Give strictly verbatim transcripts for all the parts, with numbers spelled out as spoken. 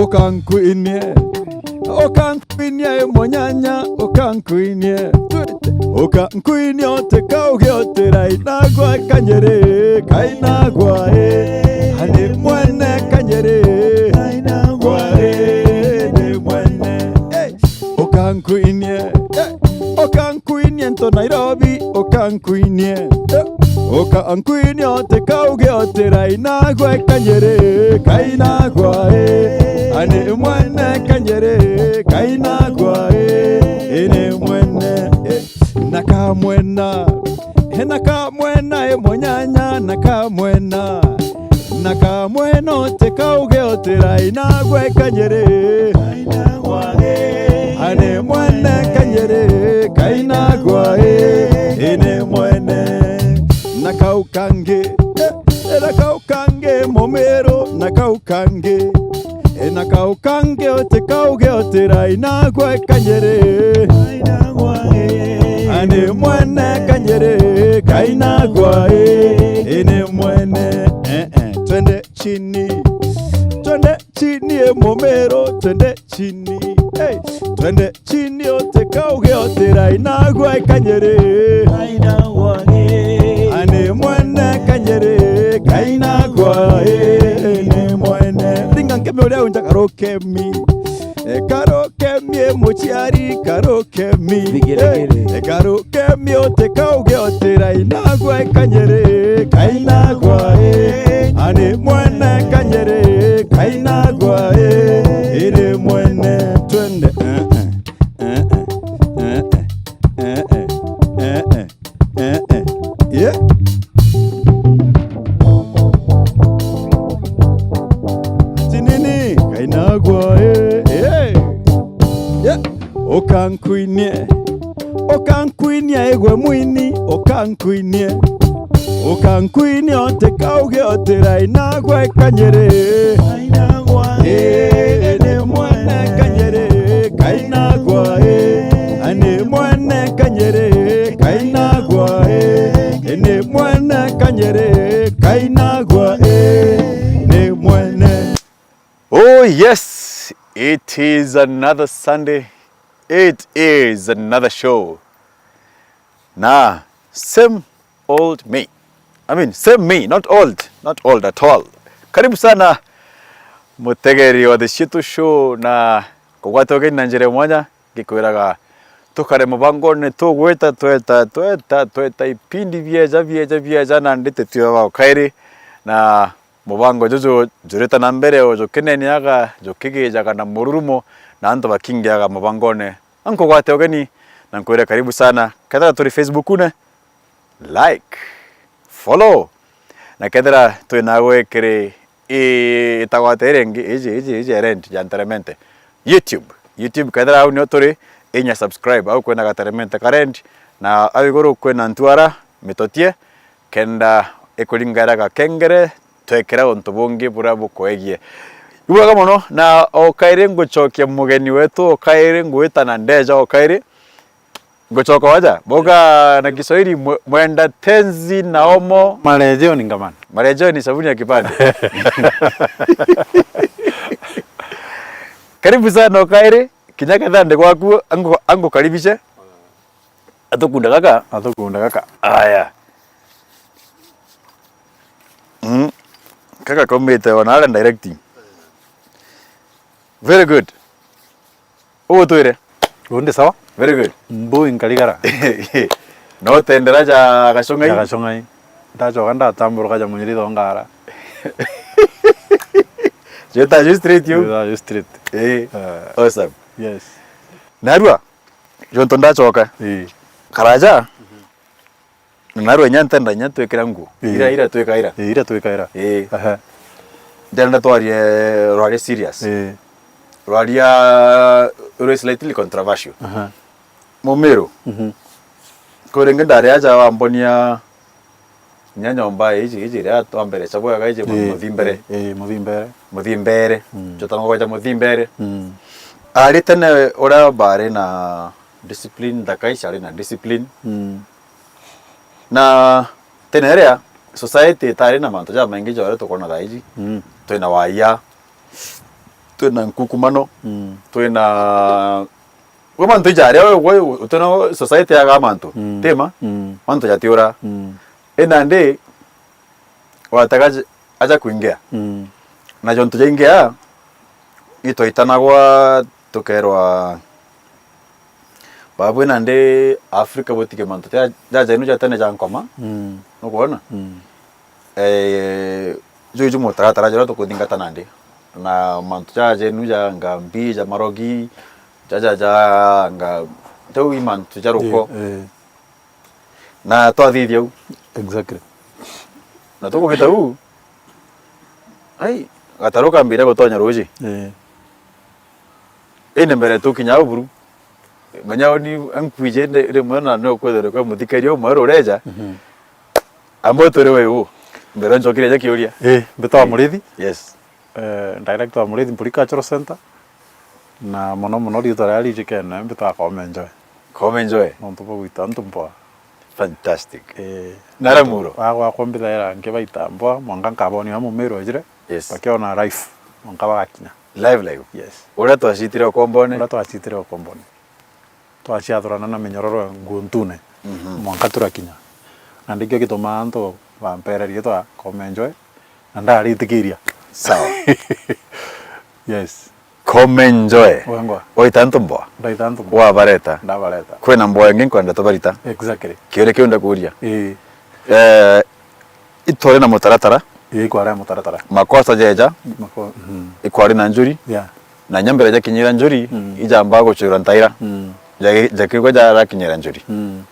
Ukankuinie, ukankuinie, i munyanya, ukankuinie. Twite. Ukankuinie, utikauge utirai nagwa kanyiri, kai nagwa i. Ani mwene kanyiri, kai nagwa i, ni mwene. Hey! Ukankuinie, eh, ukankuinie nto Nairobi, ukankuinie, eh, ukankuinie utikauge utirai nagwa kanyiri, kai nagwa i. Ani mwene kanyiri, kai nagwa i, ni mwene, eh, na kamwena, eh, na kamwena, i munyanya, na kamwena. Na kamwena utikauge utirai nagwe kanyiri. Ani mwene kanyiri, kai nagwa i, ini mwene. Na kau kangi, eh, na kau kangi mumiru, na kau kangi. Eh, na kau kangi utikauge utirai nagwe kanyiri. Ani mwene kanyiri, kai nagwa i, ini mwene. Eh, eh, twende chini. Twende chini, e mumiru, twende chini. Hey, twende chini, utikauge utirai nagwa kanyiri. Ani mwene kanyiri, kai nagwa i, ni mwene. Ringa nkeme uria unja karukemi. E karukemi, e muciari, karukemi. Vigelegele. E karu Kemi utikauge utirai nagwe kanyiri, kai nagwa i. Ani mwene kanyiri, kai nagwa i. Iri mwene twende. Eh, eh, eh, eh, eh, eh, eh, eh, eh, eh, eh. Yeah. Ati nini? Kai nagwa i. Yeah. Yeah. Ukankuinie, ukankuinie, igwe mwini, ukankuinie. Ukankuinie, utikauge utirai nagwe kanyiri. Ii, ni mwene kanyiri, kai nagwa, ii. Ani mwene kanyiri, kai nagwa, ii. Ni mwene kanyiri, kai nagwa, ii. Ni mwene. Oh yes, it is another Sunday. It is another show. Na same old me. I mean, same me, not old, not old at all. Karibu sana mutegeri wa The Shitu Show na kugwata ugeni na njira ya mwanya. Ngikwiraga tukare mubangone tugwita tweta, tweta, tweta ipindi bieja, bieja, bieja na nditi tio ba ukairi. Na mubango juju jurite na mbere o jukineniaga, jukigijaga na mururumo, na antu bakingiaga mubangone. Ankugwate ugeni, na nkwire karibu sana. Kethira turi Facebook-une, like, follow. Na kethira twi nawe kiri i-, itagwate iri ingi, iji, iji, iji erent ja Nteremente. YouTube. YouTube, kethira au nio turi, inya subscribe, au kwina gateremente karent, na au iguru kwina ntuara, mitotie, kenda ikuringaira gakengere, twekira untu bungi buria bukwegie. Ibwega mono, na o kairi ngucokia mugeni wetu, o kairi ngwita na ndeja, o kairi ngucoka waja. Boga na Kiswahili, mwe-, mwenda tenzi na omo. Marejeo ni ngamani. Marejeo ni sabuni ya kipande. Karibu sana o kairi, kinya kethande gwaku, angu-, angukaribishe. Atukunda gaka? Atukunda gaka. Aya. Mm. Kaka kaumite ona aria directing. Very good. Ugutwire? Undi sawa? Very good. Mbu inkarigara. No tendera ja Gacung'ai? Ja Gacung'ai. Ndacoka ndatamburuka ja Munyiritho ngara. Jeta ju straight you? Jeta ju straight. Eh. Eh. Awesome. Yes. Narua? Jonto ndacoka. Ii. Karaja? Na narua inya ntenda inya twikira nguo. Ii. Ira, ira twika ira. Ii, ira twika ira. Ii. Aha. Ndenda twarie rwaria serious. Ii. Rwaria rwi slightly controversial. Aha. Mumiru. Mhm. Kuri ingi ndari aja wambonia Inya nyomba iji, iji iria twambereca bwega iji. Ii, muthimbere. Ii, ii, muthimbere. Muthimbere. Mm. Jotangwa gweja muthimbere. Mm. Ari tene uria bari na discipline nthaka ici ari na discipline. Mm. Na tene iria society itari na mantu jamaingi ja uria tukwona thaa iji. Mm. Twina waia. twina nkukumano, mm, twina, gwe mantu ijaria, we, we, twina society yaga mantu, mm, tima? Mm. Mantu jatiura. Mm. Ina ndi, watega aja, aja kuingia. Mm. Na jontu jaingia, itwaitanagwa tukerwa, babu nandi Afrika butike mantu ja, ja jenu ja tene ja nkoma. Mm. Nukwona? Mm. Eh, juju mutaratara juria tukuthingata nandi. Na mantu ja jenu ja ngambi, ja marogi, ja, ja, ja nga-, jau i mantu ja ruko. Eh, eh. Na twathithia u. Exactly. Na tukugita u. Ai, gataru kambire gutonya ruji. Eh. Indi mbere tukinya u buru. Menya uni ankwije ndi, rimwe na no kwethirwa kwa muthikeria umwe rureja. Mhm. Ambo turi we u. Mbere njokire ja kiuria. Eh, mbitwa Murithi. Yes. Eh, director wa Murithi Mpuri Cultural Center, na mono mono riitwa riria rijikene mbitwa Koome Njoe. Koome Njoe. Nontu bwa gwita antu mboa. Fantastic. Eh, nara muro? Agwakwa mbithaira nkibaita mboa, mwanka nkabonio aria Mumiru ejire, yes, bakiona live, mwanka bagakinya. Live, live? Yes. Uria twacitire ukombone? Uria twacitire ukombone. Twaciathurana na minyororo ya nguntune, mhm, mwanka turakinya. Na ndikio gitumaa antu bampera riitwa Koome Njoe, na ndaritikiria. Sawa. Yes. Koome Njoe. Wengwa. Waita antu mboa? Ndaita antu mboa. Wabareta? Ndabareta. Kwina mboa ingi nkwenda tubarita? Exactly. Kiuria kiu ndakuria. Ii. Eh, itwari na mutaratara. Ii, ikwari na mutaratara. Makosa jeja. Mako-, mhm. Ikwari na njuri. Yeah. Na inya mbere jakinyira njuri, mm, ijamba gucura ntaira. Mm. Jagi-, jakigwa jarakinyira njuri. Mm.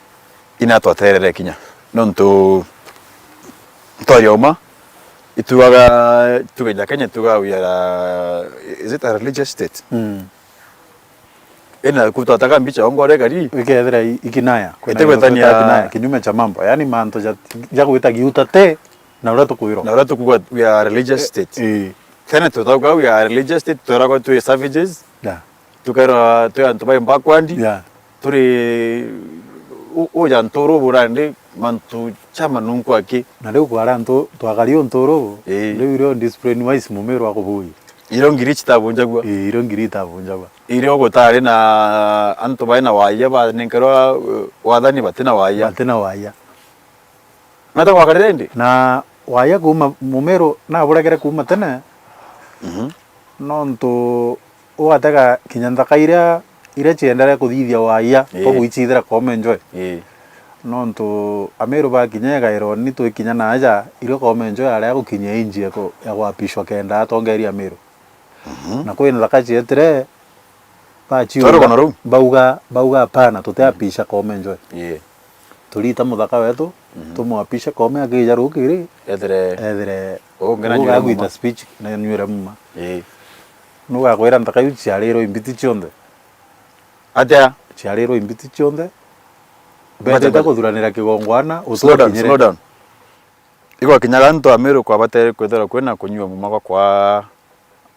Ina tweterere kinya. Nontu twaria uma, ituaga, tuge ja Kenya, ituaga we are a, is it a religious state? Mm. Ina ku twataga mbicha ongore gari. Ikethira i-, ikinaya. Kwina itegwetania kinaya, kinyume cha mambo. Yaani mantu ja, ja gwita giuta te, na uria tukwirwa. Na uria tukuga we are a religious state. Eh, eh. Tene tutauga we are a religious state, tweragwa twi savages. Yeah. Tukerwa twi antu bai backward. Yeah. Turi u-, uja nturu burandi mantu cha manunku aki. Na riu kwari antu twakari unturu, eh, riu irio discipline wise Mumiru akubuji. Irio ngiri chitabunjagua. Ii, irio ngiri itabunjagua. Irio gutari na antu bai na waia banenkerwa, uh, wathani bati na waia. Bati na waia. Nata gwakarire indi? Na waia kuuma Mumiru naburegere kuuma tene, mhm, nontu ugatega kinya nthaka iria, iria ciendere kuthithia waia, ii, koguo iciithira Koome Njoe. Ii. Nontu Amiru bakinya igaironi twikinya na aja, irio Koome Njoe aria gukinyia inji ya ku-, ya gwapishwa kenda atongeria Amiru. Mhm. Na kwi nthaka cietire, baciuga, bauga, bauga, "Hapana, tutiapisha Koome Njoe." Ii. Turita muthaka wetu, mhm, tumwapishe Koome akija rukiri, ethire, ethire uu ngina uga nyuire agwita muma. Speech na nyuire muma. Ii. Nugakwira nthaka iu ciarirwe imbiti cionthe. Atia? Ciarirwe imbiti cionthe. Mbendete kuthuranira kigongwana, slow down, utukinyire. Slow down. Igwakinyaga antu Amiru kwabatere kwithirwa kwina kunyua muma gwa kwa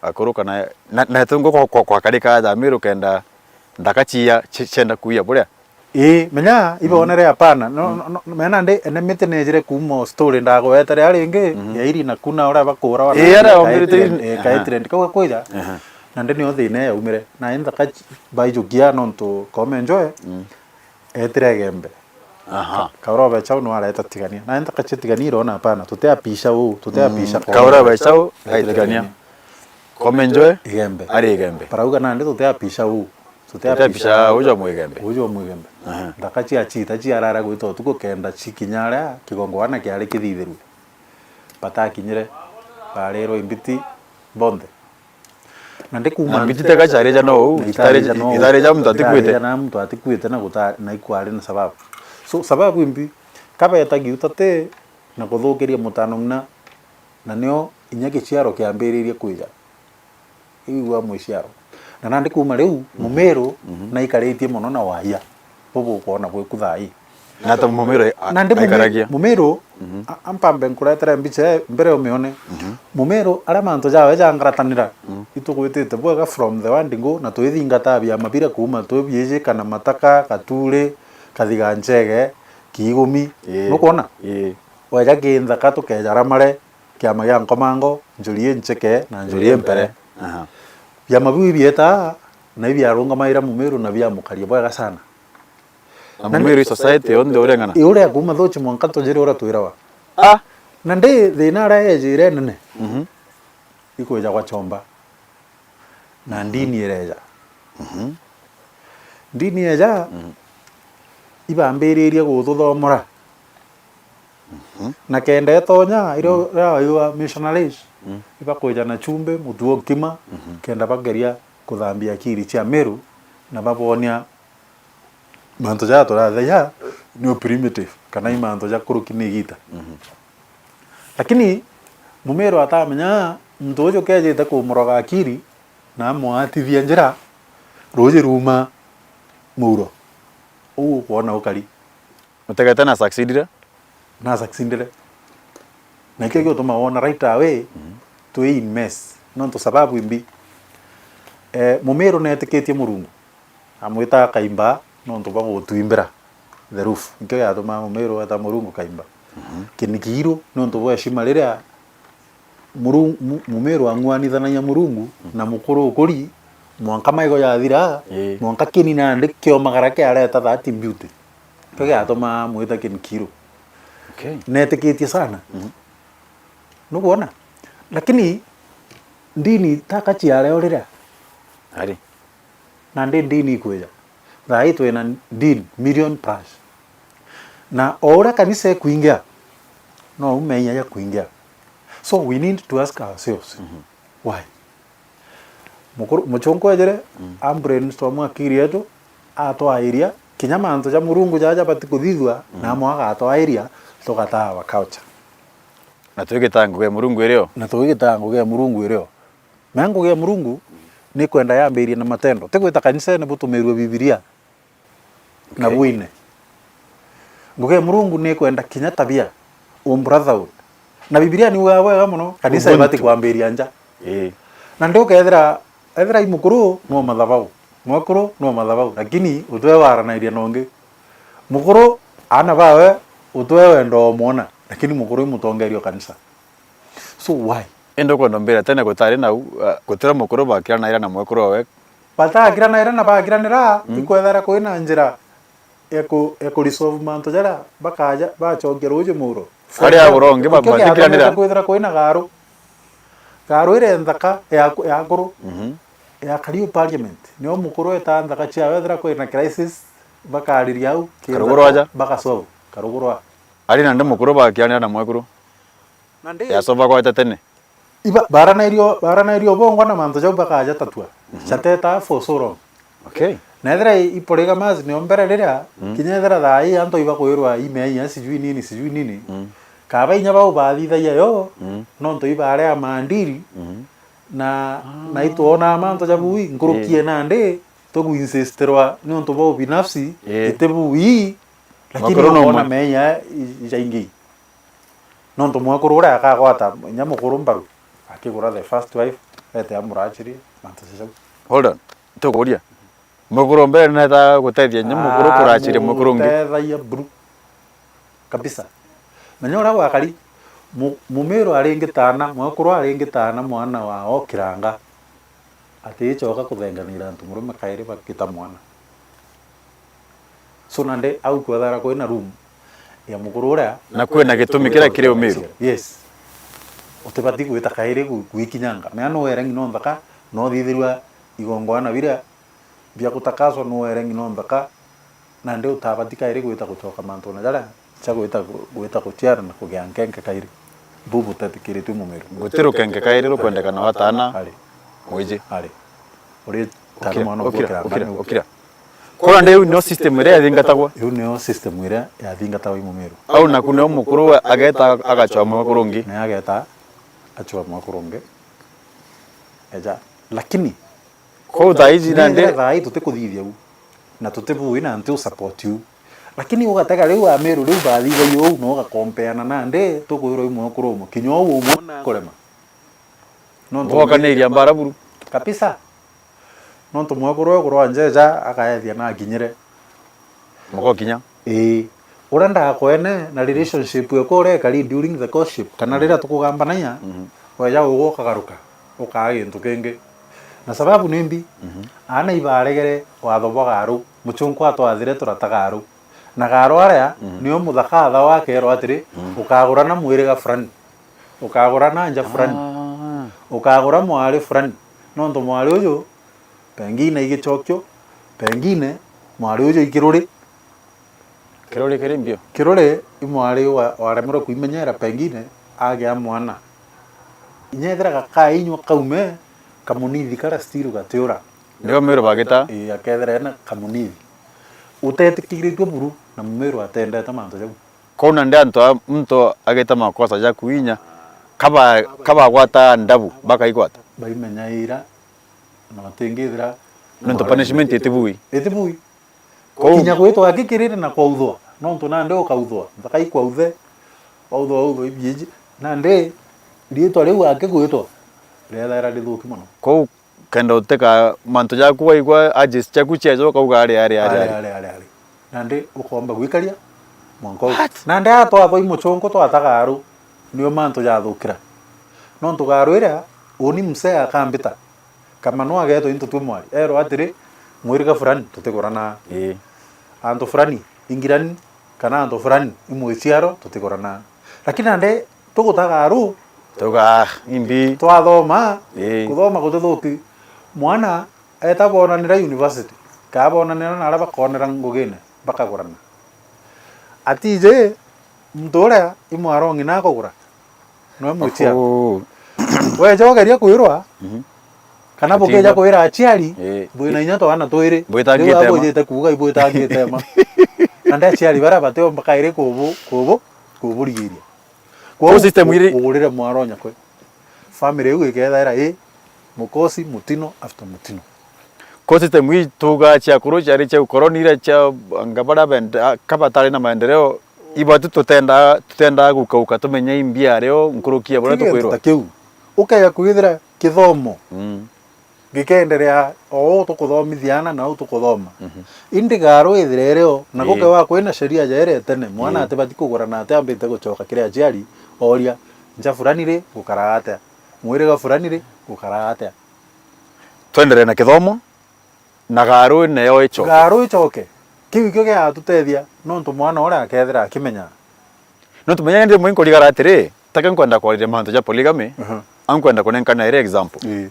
akuru kana na, na tungu kwa, kwa, kwa karika aja Amiru kenda nthaka chia, chi-, chienda kuia buria. Ii, menya, mm, ibonere hapana. No, mm, no, no, mena ndi, ene miti nejire kuuma o story ndagwetera ringi, mhm, ya iri na kuna uria bakura wana. Ii, aria ka ombirite trend, iri, eh, ka aha, trend. Kau gakwija, aha, na ndi nio thina yaumire. Na nthaka chi-, baijukia nontu Koome Njoe. Mm. Etire Igembe. Aha. Ka-, Kaura Obechau nwareta Tigania. Na nthaka cia Tigania irona hapana, tutiapisha uu, tutiapisha, mm, Koome. Kaura Obechau aitigania. Koome Njoe Igembe. Ari Igembe. Barauga nandi tutiapisha uu. Tutiapisha uju wa Mwigembe. Uju wa Mwigembe. Aha. Nthaka cia chita ciarara gwita utuku kenda cikinya aria kigongwana kiari kithithirue. Batakinyire, barirwe imbiti bonthe. Na ndi kuuma na mbitite gacarija no uu, na itarija, itarija no uu, itarija muntu atikwite. Itarija na muntu atikwite na guta-, na ikwari na sababu. So, sababu imbi, kabeta giuta te na kuthukiria mutano ng'ina, na nio inya giciaro kiambiririe kwija. Igua mwiciaro. Na nandi kuuma riu, mhm, Mumiru, mhm, naikaritie mono na waia. Bubu ukwona bwiku thaa ii. Na ta Mumiru a-, na ndi Mumiru, aikaragia. Mumiru, mhm, a-, ampambe nkuretere mbicha mbere umione. Mhm. Mumiru, aria mantu jawe jangaratanira, mhm, itugwitite bwega from the word go, na twithingata biama biria kuuma twi biiji kana Mataka, Katuri, Kathiga Nchege, Kiigumi. Ii. Nukwona? Ii. Weja ki nthaka tukeja ramare, kiama gia nkomango, njuri incheke, na njuri impere. Aha. Biama biu ibieta na ibiarungamaira Mumiru na biamukaria bwega sana. Na Mumiru i society yonthe uria ng'ana? I uria kuuma thuchi mwanka tujiri uria twirawa. Ah! Na ndi thina aria yejire nene. Mhm. Ikwija gwa chomba. Na ndini ireja. Mhm. Ndini yeja, mhm, ibambiririe guthuthomora. Mhm. Na kenda etonya, iria, mm, irawa missionaries, mm, ibakwija na chumbi, mutu o nkima, mhm, kenda bageria kuthambia akiri cia Meru, na babonia mantu jaa turatheja ni o primitive, kana i mantu ja kuruki ni igita. Mhm. Lakini Mumiru atamenya muntu uju kejite kumuroga akiri na amwatithia njira, ruuji ruuma muuro. Uu ukwona ukari. Utegete na succeedire? Na succeedire. Na ikio giutuma wona right away, mhm, twi in mess. Nontu sababu imbi. Eh, Mumiru neetikitie Murungu. Amwita Kaimba nontu bwa gutwimbira the roof. Nikio giatumaa Mumiru eta Murungu Kaimba. Mhm. Kinikiiru nontu bwa heshima riria Murungu, Mu-, Mumiru ang'uanithanagia Murungu, mhm, na mukuru ukuri, mwanka maigo jathira, ii, mwanka kini nandi kiomagara kiareta that beauty. Nikio giatumaa mwita kinikiiru. Okay. Neetikitie sana. Mhm. Nukwona? Lakini ndini taka ciareo riria. Ari. Na ndi ndini ikwija. Thaa ii twina ndini million plus. Na o uria kanisa ikwingia, no u menya ja kwingia. So we need to ask ourselves, mhm, why? Mukuru, muchunku ejire, mm, a brainstorm akiri yetu, atwairia, kinya mantu ja Murungu jaja jabati kuthithua, mm, na amwe agatwairia, tugataa our culture. Na twigitaa ngugi ya Murungu irio? Na twigitaa ngugi ya Murungu irio. Na ngugi ya Murungu ni kwenda yambirie na matendo. Ti gwita kanisene butumirwe Bibilia na, okay, bwine. Ngugi ya Murungu ni kwenda kinya tabia, u brotherhood. Na Bibilia ni ugaa bwega mono, kanisa, ubuntu, ibati kwambiria nja. Ii. Na ndi ukethira, ethira i mukuru, no mathabau. Mwekuru, no mathabau. Lakini utwe waranairia na ungi. Mukuru, aana bawe, utwe wenda umwona. Lakini mukuru i mutongeria o kanisa. So why? Indi ukwenda mbira tene gutari nau, uh, gutira mukuru bakiranaira na mwekuru owe. Batakiranaira na bakiranira, mm, ikwethera kwina njira ya ku, ya ku resolve mantu jaria bakaja, bachokia ruuji muuro. Aria agurongi ba-, batikiranira. Kwithira kwina garu. Garu iria nthaka ya, ya akuru, mhm, ya kariu parliament. Nio mukuru eta nthaka ciawe, ethira kwina crisis, bakariria au, ki nthaka, karuguru aja, bakasolve, karuguru a. Ari nandi mukuru bakiranira na mwekuru. Nandi yasova gwete tene. Iba-, baranairio, baranairio bongwa na mantu jau bakaja tatua. Mhm. Chateta for so long. Okay. Na ethira i, i polygamous nio mbere riria, mm, kinya ethira thaa ii antu ibakwirwa imenya sijui nini, sijui nini. Mm. Kaba inya bau bathithagia yo, mm, nontu ibarea maandiri, mm, na, ah, na itwonaa mantu ja bui, nkuruki, eh, nandi, tukuinsistirwa niuntu bwa ubinafsi, eh, iti bui, lakini mwekuru no ukona mwe- menya i-, ijaingi. Nontu mwekuru uria akagwata inya mukuru mbaru, akigura the first wife, ete amurachirie, mantu ja jau. Hold on. Tukuria. Mukuru mbere neta gutethia inya mukuru kurachiria mukuru ungi. Amutethagia buru. Kabisa. Menya uria gwakari, mu-, mumiru aringitana, mwekuru aringitana mwana wao kiranga. Atiichoka kuthenganira antu murume kairi bagita mwana. So nandi au kwethara kwina room ya mukuru uria. Na kwina gitumi kiria kiri umiru. Yes. Utibati gwita kairi gu-, gwikinyanga. Mea no were ng'ina nthaka, no thithirwa igongwana biria bia gutakaswa, no were ng'ina nthaka, nandi utabati kairi gwita guchoka mantune jaria cia gwita, gwita guciara na kugia nkenke kairi. Buu butetikiritue mumiru. Guti rukenke kairi rukwendekana wa taana. Ari. Mwiji. Ari. Uri taana mwana ukira, ukira, ukira. Kora ndi iu nio system iria yathingatagwa. Iu nio system iria yathingatagwa i mumiru. Au naku nio mukuru we ageta agachwa mwekuru ungi. Ni ageta achwa mwekuru ungi. Eja. Lakini Kwou thaa iji nandi thaa ii tutikuthithia u. Na tutibui na nti u support u. Lakini ugatega riu amiru riu bathithagia uu na ugakompeana nandi tukwirwa i mwekuru umwe. Kinya uu umwe na kurema. Nontu gwokaniria mbara buru. Kabisa. Nontu mwekuru uyu kurwa njeja akaethia na akinyire. Mugokinya. Ii. Uria ndakwene na relationship yaku uria ikari during the courtship, kana riria tukugambanagia, mhm, weja ugwe ukagaruka, ukaa gintu kingi. Na sababu ni mbi, mhm, aana ibaregere watho bwa Garu, muchunku atwathire turata Garu. Na Garu aria, mhm, nio muthaka atha wakerwa atiri, mhm, ukagurana mwiriga fulani, ukagurana nja fulani, ah, ukagura mwari fulani. Nontu mwari uju, pengine i Gichokio, pengine mwari uju i Kiruri. Kiruri kiri mbio. Kiruri i mwari wa-, waremerwe kwimenyera, pengine agia mwana. Inya ethira gakainywa kaume, kamunithi karia still gatiura. Nio Meru bagita? Ii, akethira ena kamunithi. Utetĩkĩrĩtue buru na Mumeru atendete mantu jau. Kwou nandi antu a, muntu agite makosa ja kwinya, kaba-, kabagwata ndabu, bakaigwata? Baimenyaira, na batingithira. Nontu punishment itibui. Itibui. Kwou kinya gwitwa akikirire na kwauthwa, nontu nandi ukauthwa, nthaka ikwauthe, wauthwa, wauthwa ibiiji, nandi riitwa riu akigwitwa riethaira rithuki mono. Kwou kenda uteka mantu jaku waigua urges ciaku ciaja ukauga ari, ari, ari, ari. Ari, ari, ari, ari. Nandi ukomba gwikaria mwanka uu. What? Nandi atwathwa i muchunku twataga aru, nio mantu jathukira. Nontu Garu iria, uni msee akambita, Kamanu agetwa into twi mwari, erwa atiri, mwiriga fulani tutigurana. Ii. Antu fulani, ingirani, kana antu fulani, i mwiciaro tutigurana. Lakini nandi tugutaga aru, tuga, ah, imbi. Twathoma, ii, kuthoma gutithuki. Mwana eta bonanira university, kaa bonanira na aria bakonera ngugine, bakagurana. Atiji, muntu uria i mwaro ng'ina akugura, nwe mwiciaro. Oho. Weja ugeria kwirwa, mhm, kana bukeja kwira aciari, ii, bwina inya twana twiri, bwitangite riu ma. Abujite kuuga ibwitangite ma. Nandi aciari baria batiomba kairi kubu-, kubu-, kuburigiria. Kwou system iri ugurire mwaro nyakwe. Family iu ikethaira i mukosi, mutino after mutino. Kwou system ii tuuga ciakuru ciari cia ukoroni iria cia anga baria benda-, ka batari na maendeleo, ibatu tutenda, tutenda gukauka tumenye imbia ario nkuruki ya buria tukwirwa. Ti gintu ta kiu. Ukega kwithira kithomo, mm, gikeenderea o uu tukuthomithia aana na uu tukuthoma. Mhm. Indi Garu ithire irio, na, ii, gukewa kwina sheria jaere tene, mwana, ii, atibati kugurana ati ambite gucoka kiri aciari, oria, nja fulani ri, gukara atia? Mwiriga fulani ri, gukara atia? Twenderee na kithomo, na Garu nayo icoke. Garu icoke. Kiu ikio gigatutethia, nontu mwana uria akethira akimenya. Nontu menya indi rimwe nkurigara atiri, teke nkwenda kwariria mantu ja polygamy, aha, au nkwenda kunenkana iri example. Ii.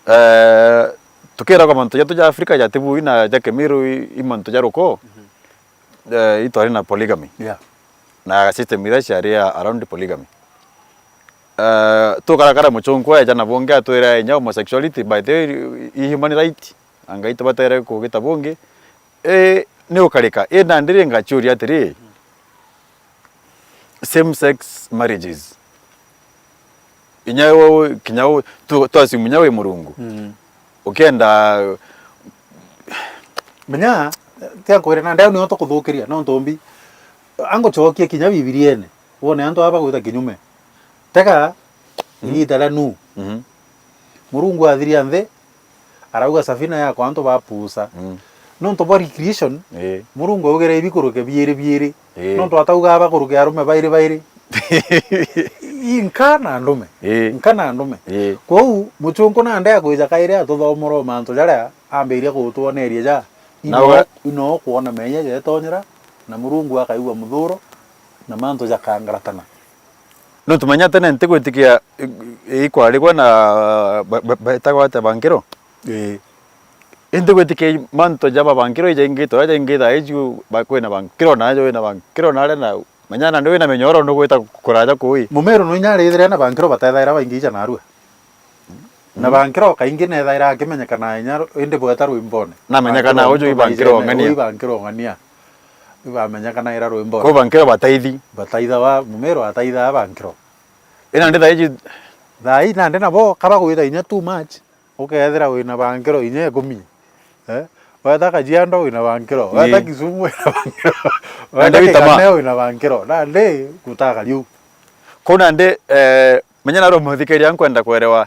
Eh, tukiragwa mantu jatu ja Africa jatibui na ja Kimiru i, i mantu ja ruko, mhm, eh, itwari na polygamy. Yeah. Na system iria ciari a-, around polygamy. Eh, tukarakara muchunku eja na bungi atwira inya homosexuality, by the way, i human right, anga itubatere kugita bungi. Eh, ni ukarika. Eh, nandi ri ngachuria atiri, same sex marriages. Inya u-, kinya u-, tu-, tu assume inya wi Murungu. Mm. Ukienda menya, tia kwire na ndeu nio tukuthukiria, nontu mbi, angucokie kinya Bibiriene, wone antu aba bagwita kinyume. Tega, mhm, igita ria Nuhu. Mhm. Murungu athiria nthi, arauga, "Safina yakwa antu bapusa." Mm. Nontu bwa recreation, ii, Murungu augire ibikuruke biiri biiri. Ii. Nontu atauga abakuruke arume bairi bairi. Ii, nka na ndume. Ii. Nka na ndume. Ii. Kwou, muchunku nandi akwija kairi atuthomora mantu jaria ambiria gutwoneria ja. Na ino, uga- ino kwona meeyia jetonyera, na Murungu akaigua muthuro, na mantu jakangaratana. Nontu menya tene ntigwitikia i-, i-, ikwarigwa na ba-, ba-, betagwa atia, bankiro? Ii. Intigwitikia mantu ja babankiro ijaingite, uria jaingite thaa iji ba-, kwina bankiro na aja, wina bankiro na aria na menya nandi wina minyoro nugwita kuraja kui. Mumeru no inya arithire na bankiro batethaira baingi ija narua. Na bankiro kaingi nethaira akimenyekana inya ru-, indi bweta rwimbone. Namenyekana uju i bankiro ong'ania. Uju i bankiro ong'ania. Ibamenyekana ira rwimbone. Kwou bankiro bataithi. Bataithawa, Mumeru ataithaa bankiro. Ina ndi thaa iji. Thaa ii nandi nabo kaba gwita inya too much. Ukethira wina bankiro inya ikumi. Eh? Weta Kajiado wina bankiro. Ii. Weta Kisumu wina bankiro. Nandi wita ma- Kigame wina bankiro. Nandi gutaka riu. Kwou nandi, eh, menya naro muthikiria nkwenda kwerewa.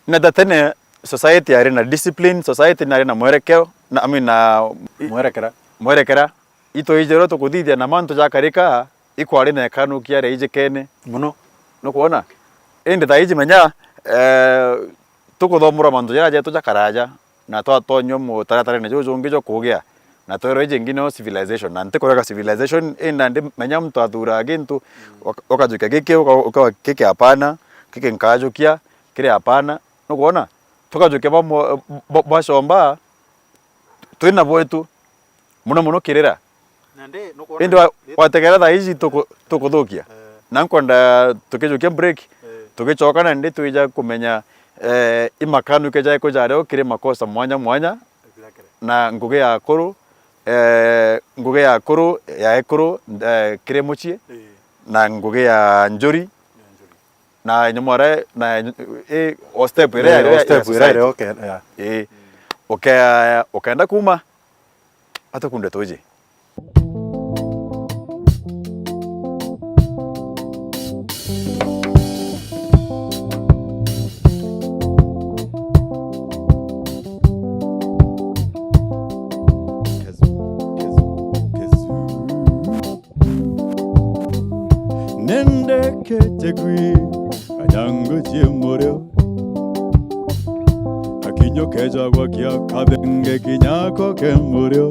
Na ta tene society yari na discipline, society nari na mwerekeo, na, I mean, na mwerekera. Mwerekera. Itwaiji uria tukuthithia na mantu jakarika, ikwari na ikanukia ria ijikene. Muno. Nukwona? Indi thaa iji menya, eh, tukuthomorwa mantu jaria jetu ja karaja, na twatonywa mutaratarene juju jungi jwa kugia, na twerwa iji ingi nio civilization. Na ntikurega civilization, indi nandi menya muntu athuraa gintu, uka-, ukajukia giki, uka-, uka-, giki hapana, giki nkajukia, kiri hapana. Nukwona? Tukajukia bamwe, ba-, bacomba, twina bwetu, muno muno kirira. Nandi nukwona indi wa-, wategera thaa iji tuku-, tukuthukia. Eh. Na nkwenda tukijukia break, eh, tugicoka nandi twija kumenya, eh, imakanu keja kujario kiri makosa mwanya mwanya, exactly, na ngugi ya akuru, eh, ngugi ya akuru, ya ekuru, eh, kiri mucii, eh, na ngugi ya njuri. Ya njuri. Na nyamwara, na, eh, o step iria, eh, iri o ya step iria society. Iri, okay, yeah. Eh, uke-, ukenda kuma, atukunde tuji. Nendekete kwi kajango cie murio, akinyuke jagwa kia kathenge kinyako ke murio,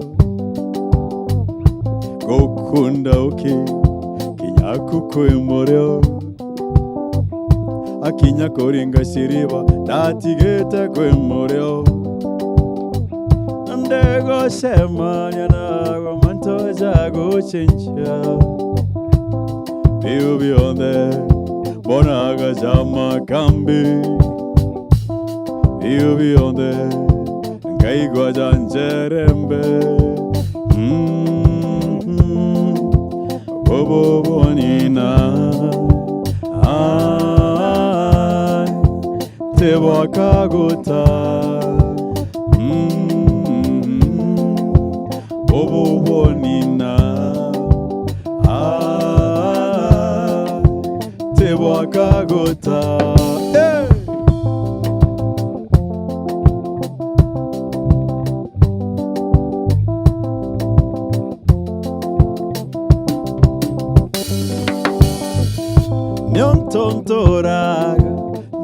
gukunda uki kinyaku kwi murio, akinya kuringa shiriba ndatigite kwi murio. Ndigocemania nago mantu ja gucenjia. Biu bionthe mbonaga ja makambi. Biu bionthe ngaigua ja njerembe. Mm, mm, bubu bunina. Ai, ti bwa kaguta. Mm, bubu bunina. Ah, ti bwa kaguta. Hey! Niuntu nturaga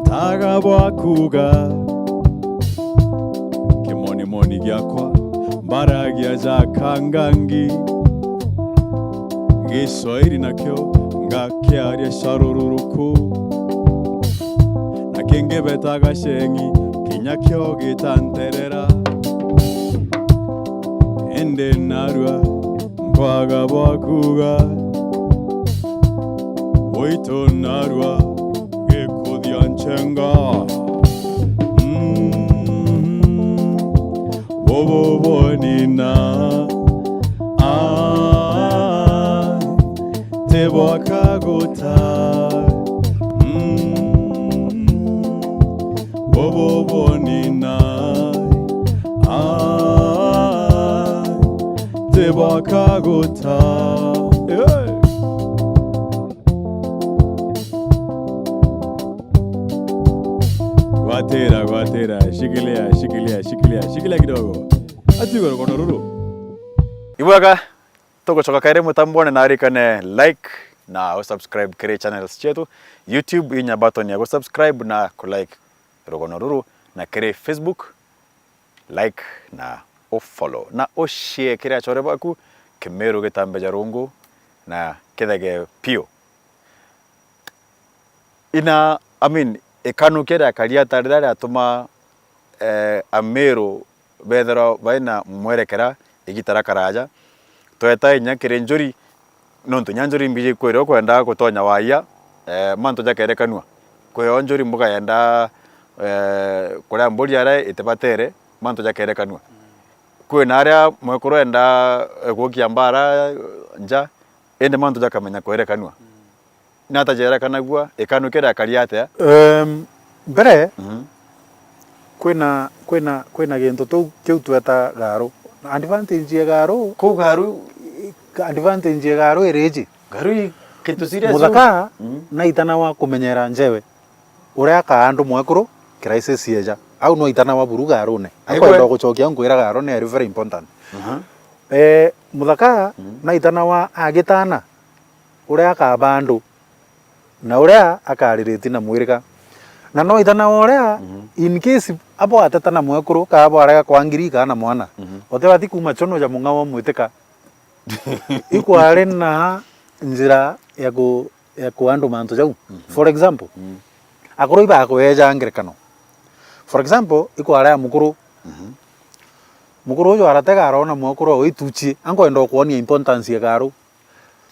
ntaga bwa kuuga, kimonimoni giakwa mbaragia ja kangangi, Giswahili nakio ngakiaria carururuku, na kingi betaga ceng'i, kinya kio gitanterera. Indi narua nkwaga bwa kuuga, uitu narua gikuthia nchenga. Mm, bubu bunina. Ah, ti bwa kaguta. Mm, bubu bunina. Ah, ti bwa kaguta. Hey! Gwatira, gwatira, shikilia, shikilia, shikilia, shikilia kidogo. Atigo rukono ruru. Ibwega, tugucoka kairi mutambone na arikane like na usubscribe kiri channels cietu. YouTube inya button ya gusubscribe na kulike rugono ruru, na kiri Facebook like na ufollow na ushare kiri achore baku. Kimiru gitambe ja rungu na kithege piu. Ina, I mean, ikanu kiria kariata riria riatuma, eh, Amiru bethirwa baina mwerekera igita ria karaja. Tweta inya kiri njuri, nontu inya njuri mbiji kwiri ukwenda gutonya waia, eh, mantu jakerekanua. Kwio njuri mbuga yenda, eh, kuria mburi aria itibatere, mantu jakerekanua. Kwina aria mwekuru enda, eh, gukia mbara nja, indi mantu jakamenya kwerekanua. Nata jerekanagua, ikanu kiria kari atia? Em, mbere, mhm, kwina, kwina, kwina gintu tou, kiu tweta garu. Advantage ya garu, kuu garu, advantage ya garu iri iji. Garu i kintu serious. Muthaka, mhm, naitana wa kumenyera njewe uria akaa andu mwekuru crisis yeja. Au no itana wa buru garune. Aigwe. Akwenda gucokia nkwira garu ni very important. Aha. Eh, muthaka, mhm, naitana wa agitana uria akaba andu, na uria akaririti na mwirika. Na no itana uria, mhm, in case abo ateta na mwekuru, ka abo arega kwangiri kana na mwana. Mhm. Utibati kuuma chono ja mung'ao umwitika. Ikwari na njira ya ku-, ya kuandwa mantu jau. Mhm. For example, mhm, akuru ibakueja ngerekano. For example, ikwari ya mukuru. Mhm. Mukuru uju aratega arona mwekuru owe ituchie. Ankwenda ukwonia importance ya karu.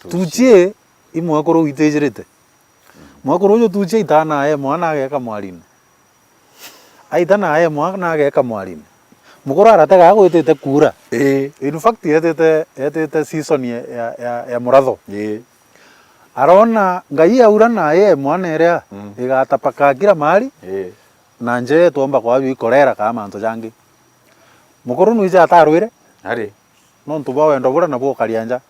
Tuchie. Tuchie, i mwekuru witijirite. Mwekuru uju tuchie aitana aye mwana ageka mwarine. Aitana aye mwana ageka mwarine. Mukuru aratega agwitite kuura. Ii. In fact, etite, etite season ya, ya, ya, ya muratho. Ii. Arona Ngai aura na aye mwana iria, mm, igatapaka kila mahali, ii, na nje twomba kwaju ikorera kaa mantu jangi. Mukuru nwiji atarwire. Ari. Nontu bwa wendo buria nabwo ukaria nja.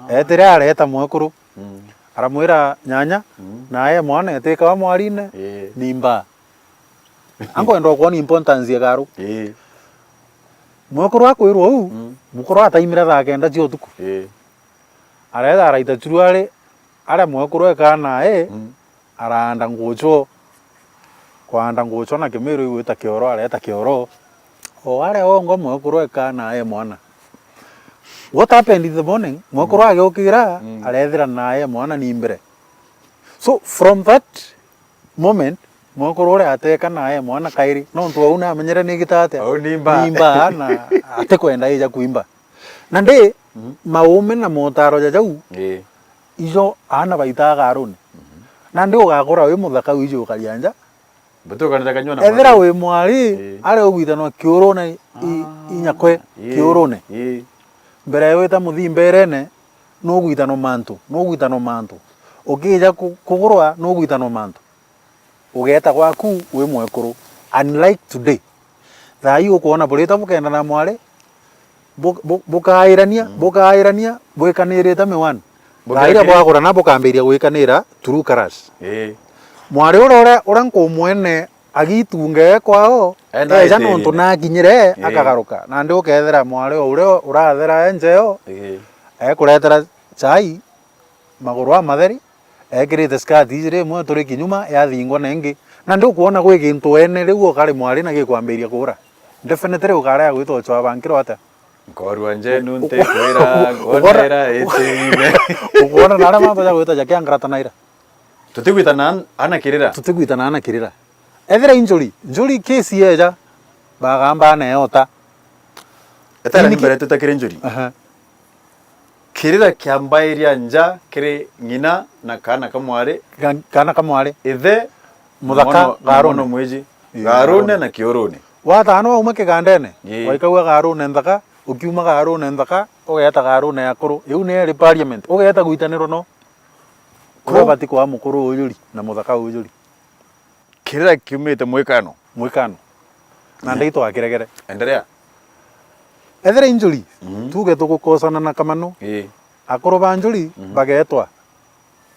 Ah. Etire areta mwekuru. Mm. Aramwira, "Nyanya, mm, nae mwana etikawa mwarine, ii, ni mbaa." Ankwenda ukwonia importance ya karu. Ii. Mwekuru akwirwa uu, mm, mukuru ataimire thaa kenda cia utuku. Ii. Areeta araita churuari, aria mwekuru ekaa nae, mm, araanda nguo chwo. Kwaanda nguo chwo na Kimiru igwita kioro, areeta kioro. O aria ongo mwekuru ekaa nae mwana. What happened in the morning? Mwekuru, mm, agiukira, mm, areethira nae mwana ni mbere. So, from that moment, mwekuru uria ateka nae mwana kairi, nontu au namenyere ni gita atia? Au ni mbaa. Ni mbaa, na atikwenda ija kuimba. Na ndi, mhm, maume na motaro ja jau, ii, ijo aana baitaga kaarune. Mhm. Na ndi ugakura wi muthaka wiji ukaria nja. Mbuti ukanira kanyua na ethira mwari. Wi mwari, ii, aria ugwitanwa kiurune i, ah, inyakwe, ii, kiurune. Ii. Mbere ya wita muthimberene, nugwitanwa mantu, nugwitanwa mantu. Ukija ku-, kugurwa, nugwitanwa mantu. Ugeeta gwaku wi mwekuru. Unlike today. Thaa ii ukwona burita bukenda na mwari, bu-, bu-, bukairania, mm, bukairania, bwikanirite miwani. Thaa iria bwagurana bukambiria gwikanira through crush. Ii. Mwari uria, uria, uria nkumwene agitunge kwao, enda eja nontu nakinyire, ii, akagaruka. Nandi ukethira mwari o uria urathera e njeo, ii, ekuretera chai, maguru amatheri, ekirite skirt iji rimwe turi kinyuma, yathingwa na ingi. Na ndi ukwona gwi gintu wene riu ukari mwari na gikwambiria kuura. Definitely ukarega gwita uchwa bankiro atia? Nkorua njenu ntikwira, ukona, ngonera itine. Ukwona na aria mantu ja gwita ja kiangarata naira. Tutigwitana ana kirira. Tutigwitana ana kirira. Ethira injuri, njuri case yeja, bagamba neota. Etera ni mbere tutakire njuri. Aha. Kirira kiambairia nja kiri ng'ina na kaana ka mwari. Ga-, kaana ka mwari. Ithe, muthaka, mwana, gaarune. Mwana mwiji. Ii, gaarune gaarune na kiurune. Watano wauma kigandene, ii, waikaua gaarune nthaka, ukiuma gaarune nthaka, ugeeta gaarune ya kuru. Iu ni eri parliament, ugeeta gwitanirwa no. Ko- Uria ubati kwaa mukuru ujuri na muthaka ujuri. Kirira kiumite mwikano. Mwikano. Na, mhm, ndi itwa kiregere. Endelea. Ethira injuri, mhm, tuge tugukosana na kamano. Ii. Akuru ba njuri, mhm, bagetwa.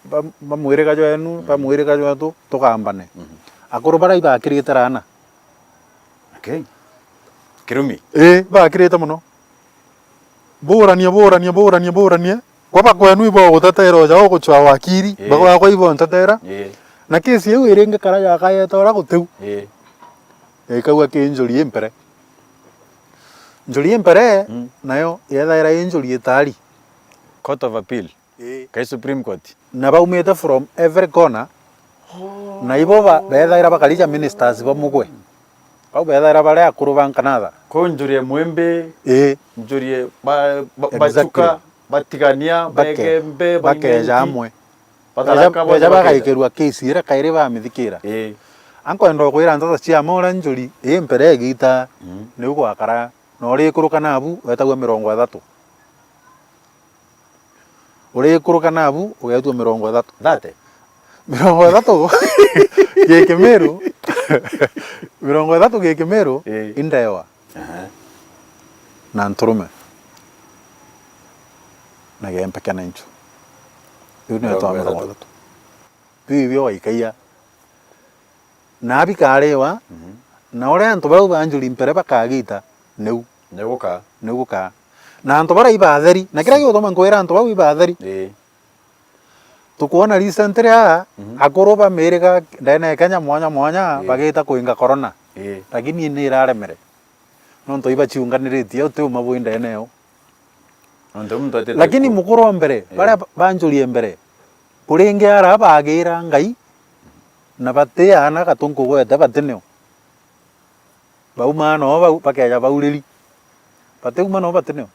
Ba, ba mwiriga jwenu, ba, mhm, mwiriga jwetu, tukambane. Mhm. Akuru baria ibakirite raana. Okay. Kirumi. Ii, bakirite mono. Buranie, buranie, buranie, buranie. Kwa bakwenu ibogutetera oja uguchwa wakiri, ii, bagwakwa ibontetera. Ii. Na kesi iu iringi kara yakayeta uria gutiu. Ii. Yaikaua ki njuri impere. Njuri impere, mm, nayo yethaira i njuri itari. Court of Appeal. Ii. Kai Supreme Court. Na baumite from every corner. Oh. Na ibo ba-, bethaira bakarija ministers ba mugwe. Bau bethaira bari akuru ba nkanatha. Ko njuri e mwimbi, ii, njuri e ba-, ba-, exactly, bachuka, batigania, bake-, begembe, bakeja bainunti, amwe. Batharaka beja, bonthe beja bakaija. Bagaikirua case iria kairi bamithikira. Ii. Ankwenda kwira ntata cia mora njuri, ii mpere igita, mm, niu gwakara. Na urikuruka nabu, wetagua mirongo ithatu. Urikuruka nabu, ugetua mirongo ithatu. Thate? Mirongo ithatu gi Kimiru. Mirongo ithatu gi Kimiru, ii, i ndewa. Aha. Na nturume. Na gempe kia nainchu. Biu ni wetwa mirongo ithatu. Mirongo ithatu. Biu ibio waikaia. Na bikariwa, mhm, na uria antu bau ba njuri mpere bakagita, niu. Niu gukaa. Niu gukaa. Na antu baria ibatheri, na kiria gigutuma nkwira antu bau ibatheri. Ii. Tukwona recently aa, mhm, akuru ba miriga ndene ya Kenya mwanya mwanya, ii, bagita kuinga corona. Ii. Lakini ni iraremere. Nontu ibaciunganiritie, uti uma bwi ndene yo. Nontu muntu atite. Lakini ku- mukuru o mbere, ii, baria ba-, banjurie mbere, kuringi ara bagira Ngai, na bati aana gatunku gwete bati nio. Bauma no bau, bakeja bauriri. Batiuma no bati nio.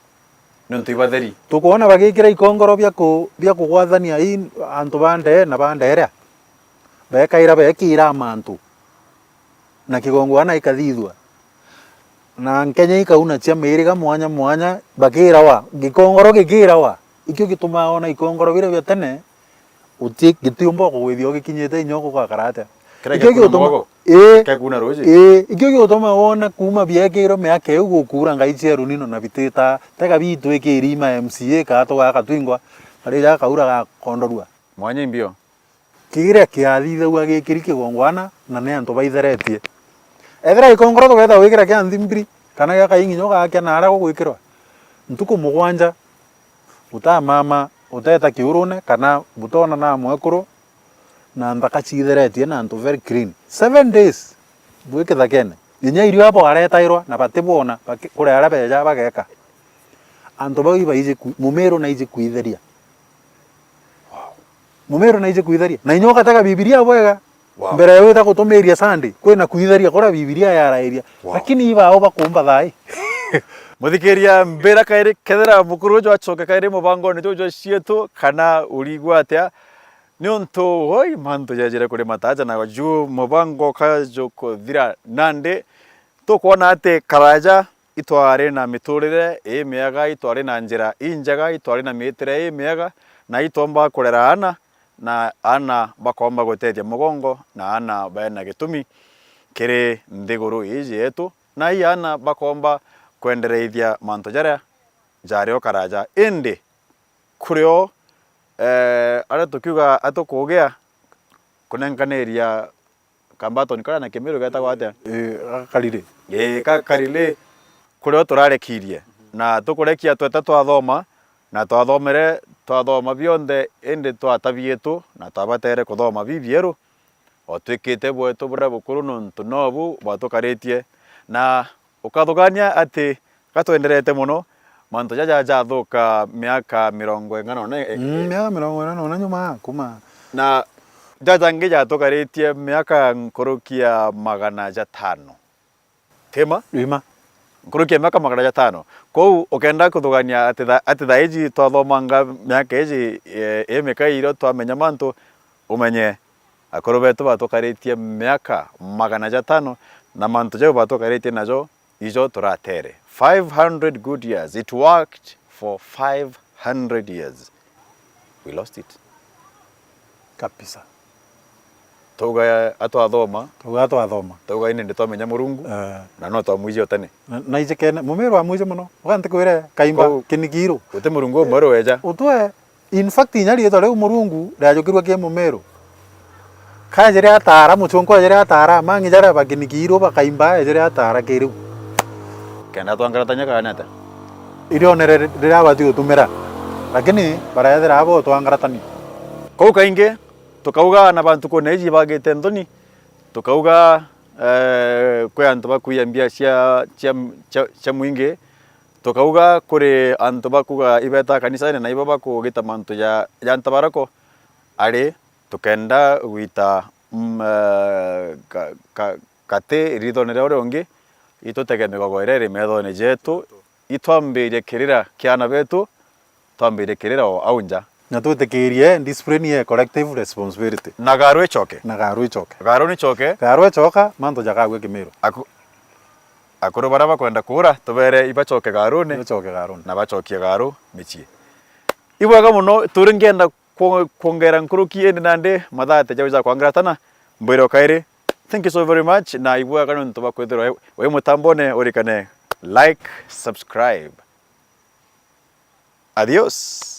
Nontu ibatheri. Tukwona bagikira ikongoro bia ku-, bia kugwathania ii antu ba ndee na ba ndeerea. Bekaira bekira mantu. Na kigongwana ikathithua. Na nkenya ikauna cia miriga mwanya mwanya bakirawa, gikongoro gikirawa. Ikio gitumaa ona ikongoro biria bia tene, uti-, gitiumba kugwithia ugikinyite inya gugakara atia. Kiria. Ikio giakuna gituma-, mwago, ii, gikuna ruji. Ii, ikio gituma wona kuuma biekirwe miaka iu gukura ngai cia runino na bitita, tega bitwikiri ma M C A ka tugaka twingwa, kari ja kaura gakondorua. Mwanya imbio. Kiria kiathithagua gikiri kigongwana, na ni antu baitheretie. Ethira gikongoro tugeta gwikira kia nthimbiri, kana gia kaingi nyo gakia na aria gugwikirwa, ntuku mugwanja, utamama, uteta kiurune, kana butona na mwekuru, na nthaka ciitheretie na antu very clean. Seven days, bwi kithakene. Inya irio abo aretairwa, na batibwona, baki-, kuri aria beja bageka. Antu bau ibaiji ku-, mumiru naiji kuitheria. Wow. Mumiru naiji kuitheria. Na inya ugatega Bibilia bwega. Wow. Mbere ya wita gutumiria Sunday, kwina kuitheria kuria Bibilia yarairia. Wow. Lakini ibao bakumba thai. Muthikiria, mbira kairi, kethira mukuru uju acoke kairi mubangone juju cietu, kana urigwa atia? Niuntu, woi, mantu jejire kuri mataja na ju mubango ka jukuthira. Nandi, tukwona ati karaja itwari na miturire imiega, itwari na njira injega, itwari na miitire imiega, na itwomba kurera aana, na aana bakomba gutethia mugongo, na aana bena gitumi kiri nthiguru iji yetu, na i aana bakomba kwendereithia mantu jaria jari o karaja. Indi kuri o, eh, aria tukiuga atukugia kunenganaria Kambatoni karia na Kimiru getagwa atia? Ii, gaka kariri. Ii, gaka kariri, kurio turarekirie. Na tukurekia twete twathoma, na twathomere, twathoma bionthe, indi twata bietu, na twabatere kuthoma bibieru, o twikite bwetu buria bukuru, nontu nobu bwatukaritie. Na ukathugania ati gatwenderete mono, mantu jaja jathuka miaka mirongo ing'ana na una, e, mm, e, miaka mirongo ina na una nyuma kuma. Na jaja ngi jatukaritie miaka nkuruki ya magana jatano. Tima? Ima. Nkuruki ya miaka magana jatano. Kou ukenda kuthugania ati tha-, ati thaa iji twathomanga miaka iji, e, imika irio twamenya mantu, umenye akuru betu batukaritie miaka magana jatano, na mantu jau batukaritie najo ijo turatere. Five hundred good years. It worked for five hundred years. We lost it. Kabisa. Twauga atwathoma. Twauga atwathoma. Twauga indi twamenya Murungu. Eh. Na no twamwiji o tene. Na, na iji kene, mumiru wa mwiji mono. Uga ntikwire kaimba. Kou kinikiru. Guti Murungu umwe uri weja. Utwe. In fact, inya riitwa riu Murungu riajukirue ki mumiru. Kaejire ataara, muchunku ejire ataara, mang'i jaria bakinikiirwe bakaimba, ejire ataara kiriu. Kenda twangaratania kana atia? Irionere ri-, riria abati gutumira, lakini baraethira abo twangaratania. Kou kaingi, tukauga na bantu kuna iji bagite nthoni, tukauga, eh, kwi antu bakuiya mbia cia, cia, cia, cia mwingi, tukauga kuri antu bakuga ibeta kanisani na ibo bakugita mantu ja, ja ntabarako, ari tukenda gwita, mm, eh, ka, ka, kati rithone ria uria ungi, itutege migogo iria iri methone jetu, itwambirie kirira kiana betu, twambirie kirira o au nja. Na twitikirie discipline ye collective responsibility. Na garu icoke. Na garu icoke. Garu nicoke. Garu icoka, mantu jakagua Kimiru. Aku-, akuru baria bakwenda kuura, tubere ibacoke garune. Ibacoke garune. Na bacokie garu micii. Ibwega mono, turi ngienda kwo-, kwongera nkuruki, indi nandi mathaa te jau ja kwangaratana, mbwire o kairi, thank you so very much, na ibwega nontu bwa kwithirwa wi, wi mutambone, urikane like, subscribe. Adios.